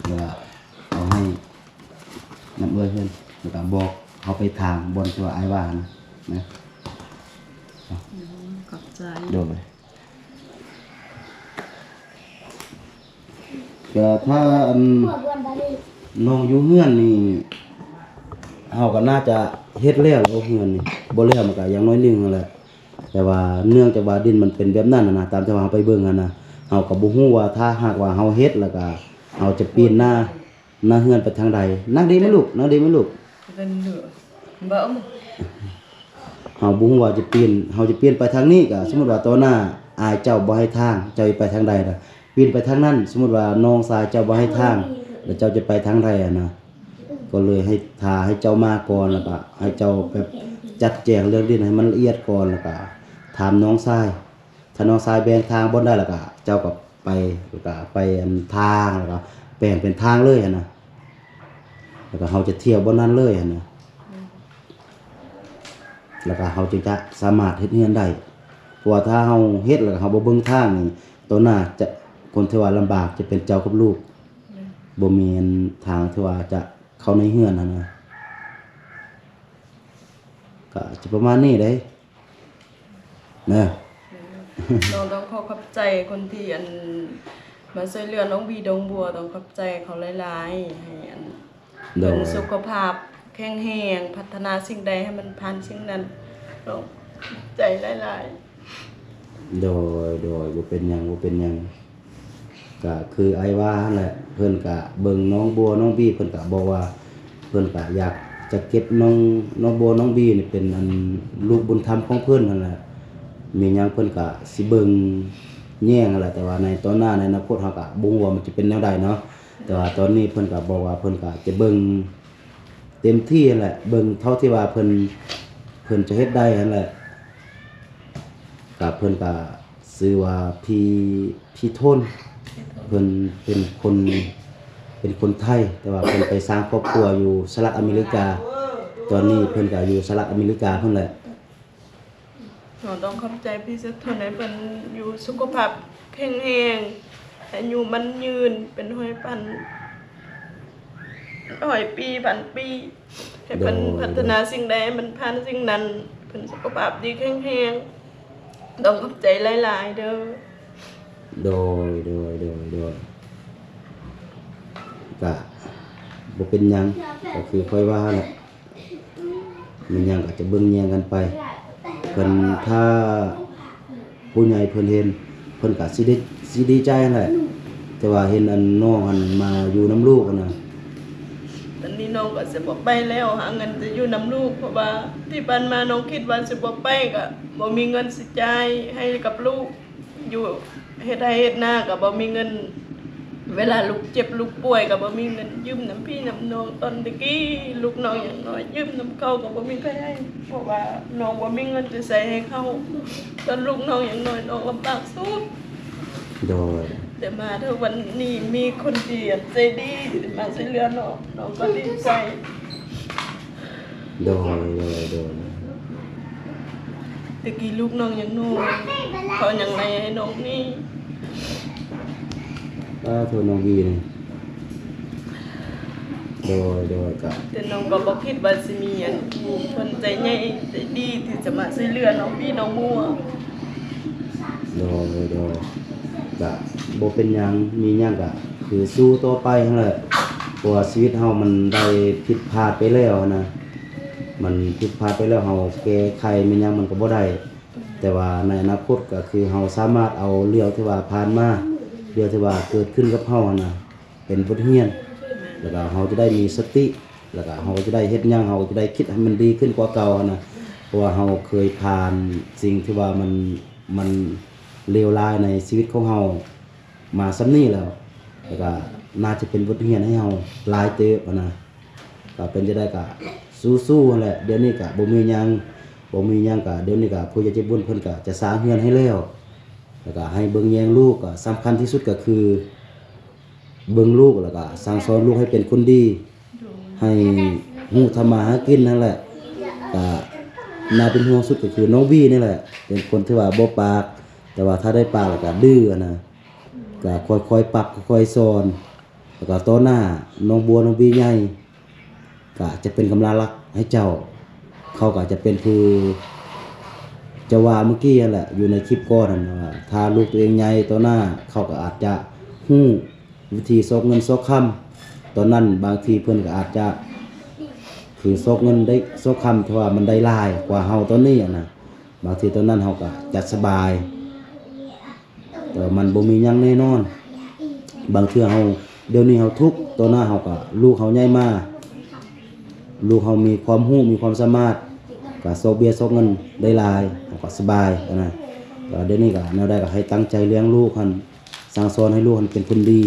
ແລ້ວກໍເອົາໃຫ້ນຳເອື້ອຍເພິ່ນ ແລ້ວກໍບອກເຮົາໄປທາງບ່ອນທີ່ວ່າອ້າຍວ່າຫັ້ນນະ ອືມ ຂອບໃຈ ໂດຍ ກໍຖ້າອັນນ້ອງຢູ່ເຮືອນນີ້ ເຮົາກໍໜ້າຈະເຮັດແລ້ວແຫຼະເຮືອນນີ້ ບໍ່ແລ້ວມັນກໍຢ່າງໜ້ອຍໜຶ່ງຫັ້ນແຫຼະ ແຕ່ວ່າເນື່ອງຈາກວ່າດິນມັນເປັນແບບນັ້ນນະ ຕາມທີ່ວ່າເຮົາໄປເບິ່ງຫັ້ນນະ ເຮົາກໍບໍ່ຮູ້ວ່າຖ້າຫາກວ່າເຮົາເຮັດແລ້ວກໍເຮົາຈະປ່ຽນໜ້າ ໜ້າເຮືອນໄປທາງໃດ? ນັ່ງດີໄໝລູກ? ນັ່ງດີໄໝລູກ? ເພິ່ນດຸ ເວົ້າ ເຮົາບໍ່ຮູ້ວ່າຈະປ່ຽນ ເຮົາຈະປ່ຽນໄປທາງນີ້ ກໍສົມມຸດວ່າຕໍ່ໜ້າອ້າຍເຈົ້າບໍ່ໃຫ້ທາງ ເຈົ້າຈະໄປທາງໃດລະ? ປ່ຽນໄປທາງນັ້ນ ສົມມຸດວ່ານ້ອງຊາຍເຈົ້າບໍ່ໃຫ້ທາງ ແລ້ວເຈົ້າຈະໄປທາງໃດຫັ້ນນະ? ກໍເລີຍໃຫ້ ຖ້າໃຫ້ເຈົ້າມາກ່ອນ ແລ້ວກໍໃຫ້ເຈົ້າແບບຈັດແຈງເລື່ອງດິນໃຫ້ມັນລະອຽດກ່ອນ ແລ້ວກໍຖາມນ້ອງຊາຍ ຖ້ານ້ອງຊາຍແບ່ງທາງບ່ອນໃດ ແລ້ວກະເຈົ້າກໍໄປ ແລ້ວກະໄປອັນທາງ ແລ້ວກະແບ່ງເປັນທາງເລີຍຫັ້ນນະ ແລ້ວກະເຮົາຈະທ່ຽວບ່ອນນັ້ນເລີຍຫັ້ນນະ ແລ້ວກະເຮົາຈຶ່ງຈະສາມາດເຮັດເຮືອນໄດ້. ເພາະວ່າຖ້າເຮົາເຮັດ ແລ້ວກະເຮົາບໍ່ເບິ່ງທາງນີ້ ຕໍ່ໜ້າຈະ ຄົນທີ່ວ່າລຳບາກຈະເປັນເຈົ້າກັບລູກ ບໍ່ມີອັນທາງທີ່ວ່າຈະເຂົ້າໃນເຮືອນຫັ້ນນະ ກະຈະປະມານນີ້ເດ້. ເນາະ ນ້ອງຕ້ອງຂໍຂອບໃຈຄົນທີ່ອັນມາຊ່ວຍເຫຼືອນ້ອງບີດອງບົວ ຕ້ອງຂອບໃຈເຂົາຫຼາຍໆ ໃຫ້ອັນ ໂດຍ ເພິ່ນສຸຂະພາບແຂງແຮງ ພັດທະນາສິ່ງໃດໃຫ້ມັນຜ່ານສິ່ງນັ້ນ ຕ້ອງຂອບໃຈຫຼາຍໆ. ໂດຍ ໂດຍ ບໍ່ເປັນຫຍັງ ບໍ່ເປັນຫຍັງ. ກະຄືອ້າຍວ່າຫັ້ນແຫຼະ ເພິ່ນກະເບິ່ງນ້ອງບົວ ນ້ອງບີ ເພິ່ນກະບອກວ່າ ເພິ່ນກະຢາກຈະເກັບນ້ອງ ນ້ອງບົວ ນ້ອງບີນີ້ເປັນອັນລູກບຸນທຳຂອງເພິ່ນຫັ້ນແຫຼະ ມີຫຍັງເພິ່ນກະຊິເບິ່ງແຍງຫັ້ນແຫຼະ ແຕ່ວ່າໃນຕໍ່ໜ້າໃນອະນາຄົດເຮົາກະບໍ່ຮູ້ວ່າມັນຈະເປັນແນວໃດເນາະ ແຕ່ວ່າຕອນນີ້ເພິ່ນກະບອກວ່າເພິ່ນກະຈະເບິ່ງເຕັມທີ່ຫັ້ນແຫຼະ ເບິ່ງເທົ່າທີ່ວ່າເພິ່ນ ເພິ່ນຈະເຮັດໄດ້ຫັ້ນແຫຼະ ກະເພິ່ນກະ ຊື່ວ່າ ພີ່ ພີ່ທົນ ເພິ່ນເປັນຄົນ ເປັນຄົນໄທ ແຕ່ວ່າເພິ່ນໄປສ້າງຄອບຄົວຢູ່ສະຫະລັດອາເມລິກາ ຕອນນີ້ເພິ່ນກະຢູ່ສະຫະລັດອາເມລິກາພຸ້ນແຫຼະ. ເຮົາຕ້ອງຂອບໃຈພີ່ສຸດທົນ ໃຫ້ເພິ່ນຢູ່ສຸຂະພາບແຂງແຮງ ອາຍຸໝັ້ນຍືນ ເປັນຮ້ອຍພັນ ຮ້ອຍປີ ພັນປີ ໃຫ້ເພິ່ນ ໂດຍ ພັດທະນາສິ່ງໃດໃຫ້ມັນຜ່ານສິ່ງນັ້ນ ເພິ່ນສຸຂະພາບດີແຂງແຮງ ຕ້ອງຂອບໃຈຫຼາຍໆເດີ. ໂດຍ ໂດຍ ໂດຍ ໂດຍ ກະບໍ່ເປັນຫຍັງ ກະຄືຂ້ອຍວ່າແຫຼະ ແມ່ນຫຍັງກະຈະເບິ່ງແຍງກັນໄປ ເພິ່ນ ຖ້າ ຜູ້ໃຫຍ່ເພິ່ນເຫັນ ເພິ່ນກະຊິໄດ້ ຊິດີໃຈຫັ້ນແຫຼະ ແຕ່ວ່າເຫັນອັນນ້ອງຫັ້ນມາຢູ່ນຳລູກຫັ້ນນະ. ຕອນນີ້ນ້ອງກໍຊິບໍ່ໄປແລ້ວ ຫາເງິນຈະຢູ່ນຳລູກ ເພາະວ່າທີ່ຜ່ານມານ້ອງຄິດວ່າຊິບໍ່ໄປ ກໍບໍ່ມີເງິນຊິຈ່າຍໃຫ້ກັບລູກ ຢູ່ເຮັດໄຮ່ເຮັດນາກໍບໍ່ມີເງິນ ເວລາລູກເຈັບລູກປ່ວຍກໍບໍ່ມີເງິນ ຢືມນຳພີ່ນຳນ້ອງ ຕອນແຕ່ກີ້ລູກນ້ອງຍັງນ້ອຍ ຢືມນຳເຂົາກໍບໍ່ມີໃຜໃຫ້ ເພາະວ່ານ້ອງບໍ່ມີເງິນຈະໃຊ້ໃຫ້ເຂົາ ຕອນລູກນ້ອງຍັງນ້ອຍ ນ້ອງລຳບາກສຸດ. ໂດຍ ແຕ່ມາເຖິງວັນນີ້ມີຄົນທີ່ໃຈດີມາຊ່ວຍເຫຼືອນ້ອງ ນ້ອງກໍດີໃຈ. ໂດຍ ໂດຍ ໂດຍ ແຕ່ກີ້ລູກນ້ອງຍັງນ້ອຍ ເຂົາຍັງໄລ່ໃຫ້ນ້ອງໜີ. ອ້າ ໂທ ນ້ອງບີນີ້ ໂດຍ ໂດຍ ກະ ແຕ່ນ້ອງກໍບໍ່ຄິດວ່າຊິມີອັນຜູ້ຄົນໃຈໃຫຍ່ໃຈດີທີ່ຈະມາຊ່ວຍເຫຼືອນ້ອງບີນ້ອງບົວ. ໂດຍ ໂດຍ ກະບໍ່ເປັນຫຍັງ ມີຫຍັງກະຄືສູ້ຕໍ່ໄປຫັ້ນແຫຼະ ເພາະວ່າຊີວິດເຮົາມັນໄດ້ຜິດພາດໄປແລ້ວຫັ້ນນະ ມັນຜິດພາດໄປແລ້ວ ເຮົາແກ້ໄຂແມ່ນຫຍັງມັນກໍບໍ່ໄດ້ ແຕ່ວ່າໃນອະນາຄົດກໍຄືເຮົາສາມາດເອົາເລື່ອງທີ່ວ່າຜ່ານມາ ເລື່ອງທີ່ວ່າເກີດຂຶ້ນກັບເຮົາຫັ້ນນະ ເປັນບົດຮຽນ ແລ້ວກໍເຮົາຈະໄດ້ມີສະຕິ ແລ້ວກໍເຮົາຈະໄດ້ເຮັດຫຍັງ ເຮົາຈະໄດ້ຄິດໃຫ້ມັນດີຂຶ້ນກວ່າເກົ່າຫັ້ນນະ ເພາະວ່າເຮົາເຄີຍຜ່ານສິ່ງທີ່ວ່າມັນ ມັນເລວຮ້າຍໃນຊີວິດຂອງເຮົາມາສ່ຳນີ້ແລ້ວ ແລ້ວກໍໜ້າຈະເປັນບົດຮຽນໃຫ້ເຮົາຫຼາຍເຕີບຫັ້ນນະ ກໍເປັນຈັ່ງໃດກໍສູ້ໆຫັ້ນແຫຼະ ດຽວນີ້ກໍບໍ່ມີຫຍັງ ບໍ່ມີຫຍັງ ກະດຽວນີ້ກະຜູ້ໃຫຍ່ໃຈບຸນເພິ່ນກະຈະສ້າງເຮືອນໃຫ້ແລ້ວ ແລ້ວກະໃຫ້ເບິ່ງແຍງລູກ ກະສຳຄັນທີ່ສຸດກະຄືເບິ່ງລູກ ແລ້ວກະສັ່ງສອນລູກໃຫ້ເປັນຄົນດີ ໃຫ້ຮູ້ທຳມາຫາກິນຫັ້ນແຫຼະ. ກະໜ້າເປັນຫ່ວງສຸດກະຄືນ້ອງບີນີ້ແຫຼະ ເປັນຄົນທີ່ວ່າບໍ່ປາກ ແຕ່ວ່າຖ້າໄດ້ປາກແລ້ວກະດື້ຫັ້ນນະ ກະຄ່ອຍໆປັບຄ່ອຍໆສອນ ແລ້ວກະຕໍ່ໜ້ານ້ອງບົວນ້ອງບີໃຫຍ່ ກະຈະເປັນກຳລັງຫຼັກໃຫ້ເຈົ້າ ເຂົາກະຈະເປັນຜູ້ ເຈົ້າວ່າມື້ກີ້ຫັ້ນແຫຼະ ຢູ່ໃນຄລິບກ່ອນຫັ້ນວ່າ ຖ້າລູກຕົວເອງໃຫຍ່ຕໍ່ໜ້າ ເຂົາກະອາດຈະຮູ້ວິທີຊອກເງິນຊອກຄຳ ຕອນນັ້ນບາງທີເພິ່ນກະອາດຈະຄືຊອກເງິນໄດ້ຊອກຄຳ ເພາະວ່າມັນໄດ້ຫຼາຍກວ່າເຮົາຕອນນີ້ຫັ້ນນະ ບາງທີຕອນນັ້ນເຮົາກະຈະສະບາຍ. ແຕ່ວ່າມັນບໍ່ມີຫຍັງແນ່ນອນ ບາງເທື່ອເຮົາ ດຽວນີ້ເຮົາທຸກ ຕໍ່ໜ້າເຮົາກະ ລູກເຮົາໃຫຍ່ມາ ລູກເຮົາມີຄວາມຮູ້ ມີຄວາມສາມາດ ກະຊອກເບ້ຍຊອກເງິນໄດ້ຫຼາຍ ເຮົາກະສະບາຍຫັ້ນນະ. ແຕ່ວ່າດຽວນີ້ກະແນວໃດກະໃຫ້ຕັ້ງໃຈລ້ຽງລູກຫັ້ນ ສັ່ງສອນໃຫ້ລູກຫັ້ນເປັນຄົນດີ.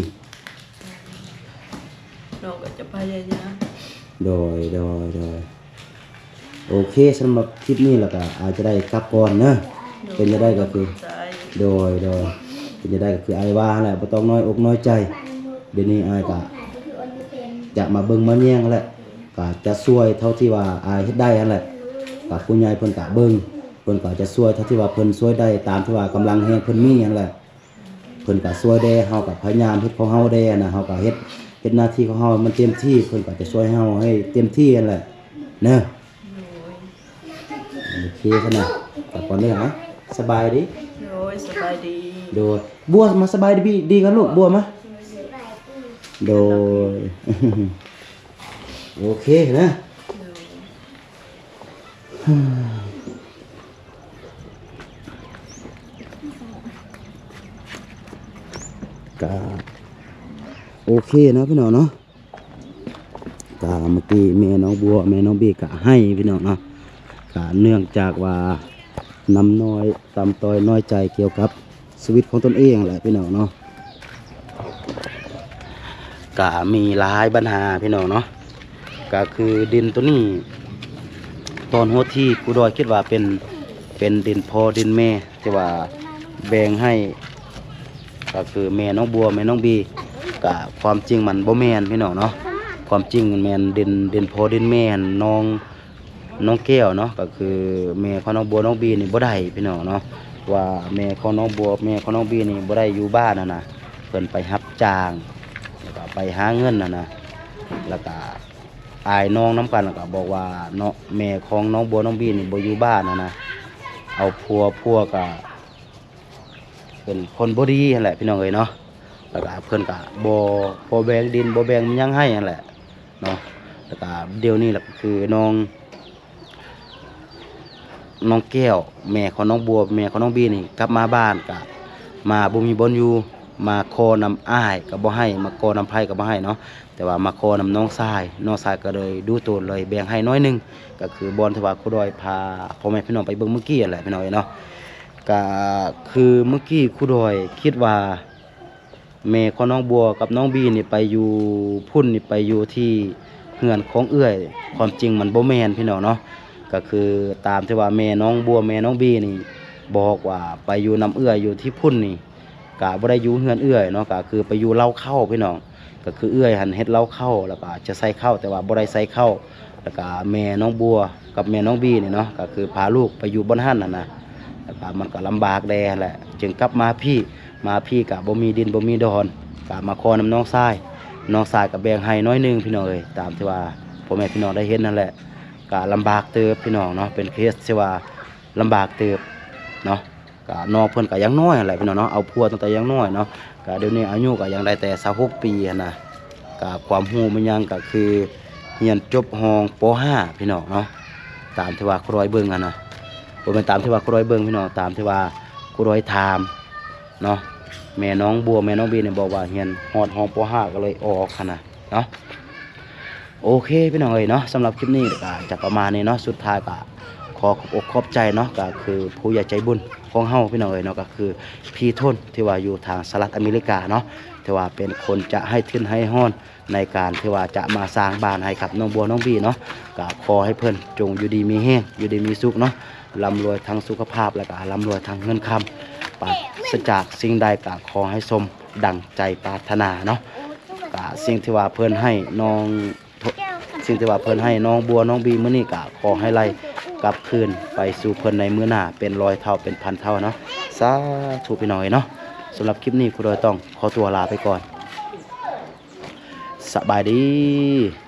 ນ້ອງກໍຈະພະຍາຍາມ. ໂດຍ ໂດຍ ໂດຍ. ໂອເຄ ສຳລັບຄລິບນີ້ແລ້ວກໍອາດຈະໄດ້ກັບກ່ອນເນາະ. ໂດຍ ເປັນຈັ່ງໃດກໍຄື ຂອບໃຈ. ໂດຍ ໂດຍ. ເປັນຈັ່ງໃດກໍຄືອ້າຍວ່າຫັ້ນແຫຼະ ບໍ່ຕ້ອງນ້ອຍອົກນ້ອຍໃຈ. ດຽວນີ້ອ້າຍກໍຈະມາເບິ່ງມາແຍງຫັ້ນແຫຼະ ກໍຈະຊ່ວຍເທົ່າທີ່ວ່າອ້າຍເຮັດໄດ້ຫັ້ນແຫຼະ. ກໍຜູ້ໃຫຍ່ເພິ່ນກໍເບິ່ງ ເພິ່ນກໍຈະຊ່ວຍເທົ່າທີ່ວ່າເພິ່ນຊ່ວຍໄດ້ ຕາມທີ່ວ່າກຳລັງແຮງເພິ່ນມີຫັ້ນແຫຼະ. ເພິ່ນກໍຊ່ວຍແດ່ ເຮົາກໍພະຍາຍາມເຮັດຂອງເຮົາແດ່ນະ ເຮົາກໍເຮັດ ເຮັດໜ້າທີ່ຂອງເຮົາໃຫ້ມັນເຕັມທີ່ ເພິ່ນກໍຈະຊ່ວຍເຮົາໃຫ້ເຕັມທີ່ຫັ້ນແຫຼະເນາະ. ໂດຍ ໂອເຄຊັ້ນນະ ກັບກ່ອນເດີ. ເອົາ ສະບາຍດີ. ໂດຍ ສະບາຍດີ. ໂດຍ ບົວ ມາສະບາຍດີ ດີກັນລູກ ບົວ ມາ. ໂດຍ ໂອເຄນະ. ໂດຍ ກະໂອເຄເນາະພີ່ນ້ອງເນາະ. ກະເມື່ອກີ້ແມ່ນ້ອງບົວ ແມ່ນ້ອງບີກະໄຫ້ພີ່ນ້ອງເນາະ. ກະເນື່ອງຈາກວ່ານ້ຳນ້ອຍຕຳຕ້ອຍນ້ອຍໃຈກ່ຽວກັບຊີວິດຂອງຕົນເອງແຫຼະພີ່ນ້ອງເນາະ. ກະມີຫຼາຍບັນຫາພີ່ນ້ອງເນາະ. ກະຄືດິນໂຕນີ້ ຕອນຫົວທີຄູດອຍຄິດວ່າເປັນ ເປັນດິນພໍ່ດິນແມ່ ທີ່ວ່າແບ່ງໃຫ້ ກໍຄືແມ່ນ້ອງບົວ ແມ່ນ້ອງບີ ກະຄວາມຈິງມັນບໍ່ແມ່ນພີ່ນ້ອງເນາະ. ຄວາມຈິງມັນແມ່ນດິນ ດິນພໍ່ດິນແມ່ນ້ອງ ນ້ອງແກ້ວເນາະ ກໍຄືແມ່ຂອງນ້ອງບົວນ້ອງບີນີ້ບໍ່ໄດ້ພີ່ນ້ອງເນາະ. ວ່າແມ່ຂອງນ້ອງບົວ ແມ່ຂອງນ້ອງບີນີ້ບໍ່ໄດ້ຢູ່ບ້ານຫັ້ນນະ ເພິ່ນໄປຮັບຈ້າງ ແລ້ວກໍໄປຫາເງິນຫັ້ນນະ. ແລ້ວກໍອ້າຍນ້ອງນຳກັນກໍບອກວ່າເນາະ ແມ່ຂອງນ້ອງບົວນ້ອງບີນີ້ບໍ່ຢູ່ບ້ານຫັ້ນນະ ເອົາຜົວ ຜົວກໍເປັນຄົນບໍ່ດີຫັ້ນແຫຼະພີ່ນ້ອງເອີຍເນາະ. ແລ້ວກໍເພິ່ນກໍບໍ່ ບໍ່ແບ່ງດິນ ບໍ່ແບ່ງຫຍັງໃຫ້ຫັ້ນແຫຼະເນາະ. ແລ້ວກໍດຽວນີ້ແຫຼະ ກໍຄືນ້ອງ ນ້ອງແກ້ວ ແມ່ຂອງນ້ອງບົວ ແມ່ຂອງນ້ອງບີນີ້ ກັບມາບ້ານກະມາບໍ່ມີບ່ອນຢູ່ ມາຂໍນຳອ້າຍກໍບໍ່ໃຫ້ ມາຂໍນຳໃຜກໍບໍ່ໃຫ້ເນາະ. ແຕ່ວ່າມາຂໍນຳນ້ອງຊາຍ ນ້ອງຊາຍກໍເລີຍດູໂຕນ ເລີຍແບ່ງໃຫ້ໜ້ອຍໜຶ່ງ ກໍຄືບ່ອນທີ່ວ່າຄູດອຍພາພໍ່ແມ່ພີ່ນ້ອງໄປເບິ່ງມື້ກີ້ຫັ້ນແຫຼະພີ່ນ້ອງເອີຍເນາະ. ກໍຄືມື້ກີ້ຄູດອຍຄິດວ່າ ແມ່ຂອງນ້ອງບົວກັບນ້ອງບີນີ້ໄປຢູ່ພຸ້ນນີ້ ໄປຢູ່ທີ່ເຮືອນຂອງເອື້ອຍ ຄວາມຈິງມັນບໍ່ແມ່ນພີ່ນ້ອງເນາະ. ກໍຄືຕາມທີ່ວ່າແມ່ນ້ອງບົວ ແມ່ນ້ອງບີນີ້ບອກວ່າໄປຢູ່ນຳເອື້ອຍຢູ່ທີ່ພຸ້ນນີ້ ກະບໍ່ໄດ້ຢູ່ເຮືອນເອື້ອຍເນາະ ກະຄືໄປຢູ່ເລົ້າເຂົ້າພີ່ນ້ອງ. ກະຄືເອື້ອຍຫັ້ນເຮັດເລົ້າເຂົ້າ ແລ້ວກະຈະໃສ່ເຂົ້າ ແຕ່ວ່າບໍ່ໄດ້ໃສ່ເຂົ້າ. ແລ້ວກະແມ່ນ້ອງບົວກັບແມ່ນ້ອງບີນີ້ເນາະ ກະຄືພາລູກໄປຢູ່ບ່ອນຫັ້ນຫັ້ນນະ ແລ້ວກະມັນກະລຳບາກແດ່ແຫຼະ ຈຶ່ງກັບມາພີ້ ມາພີ້ກະບໍ່ມີດິນບໍ່ມີດອນ ກະມາຂໍນຳນ້ອງຊາຍ ນ້ອງຊາຍກະແບ່ງໃຫ້ໜ້ອຍໜຶ່ງພີ່ນ້ອງເອີຍ. ຕາມທີ່ວ່າພໍ່ແມ່ພີ່ນ້ອງໄດ້ເຫັນຫັ້ນແຫຼະ ກະລຳບາກເຕີບພີ່ນ້ອງເນາະ ເປັນເຄສທີ່ວ່າລຳບາກເຕີບເນາະ. ກະນ້ອງເພິ່ນກະຍັງນ້ອຍຫັ້ນແຫຼະພີ່ນ້ອງເນາະ ເອົາຜົວຕັ້ງແຕ່ຍັງນ້ອຍເນາະ ກະດຽວນີ້ອາຍຸກະຍັງໄດ້ແຕ່ຊາວຫົກປີຫັ້ນນະ. ກະຄວາມຮູ້ມັນຍັງກະຄືຮຽນຈົບຫ້ອງ ປໍຫ້າ ພີ່ນ້ອງເນາະ ຕາມທີ່ວ່າຄູດອຍເບິ່ງຫັ້ນນະ ບໍ່ແມ່ນຕາມທີ່ວ່າຄູດອຍເບິ່ງພີ່ນ້ອງ ຕາມທີ່ວ່າຄູດອຍຖາມເນາະ. ແມ່ນ້ອງບົວ ແມ່ນ້ອງບີນີ້ບອກວ່າຮຽນຮອດຫ້ອງ ປໍຫ້າ ກໍເລີຍອອກຫັ້ນນະເນາະ. ໂອເຄພີ່ນ້ອງເອີຍເນາະ ສຳລັບຄລິບນີ້ກະຈະປະມານນີ້ເນາະ. ສຸດທ້າຍກະຂໍຂອບອົກຂອບໃຈເນາະ ກະຄືຜູ້ໃຫຍ່ໃຈບຸນຂອງເຮົາພີ່ນ້ອງເອີຍເນາະ ກະຄືພີ່ທົນທີ່ວ່າຢູ່ທາງສະຫະລັດອາເມລິກາເນາະ ທີ່ວ່າເປັນຄົນຈະໃຫ້ທຶນໃຫ້ຮອນໃນການທີ່ວ່າຈະມາສ້າງບ້ານໃຫ້ກັບນ້ອງບົວນ້ອງບີເນາະ. ກະຂໍໃຫ້ເພິ່ນຈົ່ງຢູ່ດີມີແຮງ ຢູ່ດີມີສຸກເນາະ. ລ່ຳລວຍທາງສຸຂະພາບ ແລ້ວກະລ່ຳລວຍທາງເງິນຄຳ ປາສຈາກສິ່ງໃດກະຂໍໃຫ້ສົມດັ່ງໃຈປາດຖະໜາເນາະ. ກະສິ່ງທີ່ວ່າເພິ່ນໃຫ້ນ້ອງ ໂທ ສິ່ງທີ່ວ່າເພິ່ນໃຫ້ນ້ອງບົວນ້ອງບີມື້ນີ້ ກະຂໍໃຫ້ໄລ່ກັບຄືນໄປສູ່ເພິ່ນໃນມື້ໜ້າເປັນຮ້ອຍເທົ່າເປັນພັນເທົ່າເນາະ. ສາທຸພີ່ນ້ອງເອີຍເນາະ. ສຳລັບຄລິບນີ້ ຄູດອຍຕ້ອງຂໍຕົວລາໄປກ່ອນ. ສະບາຍດີ.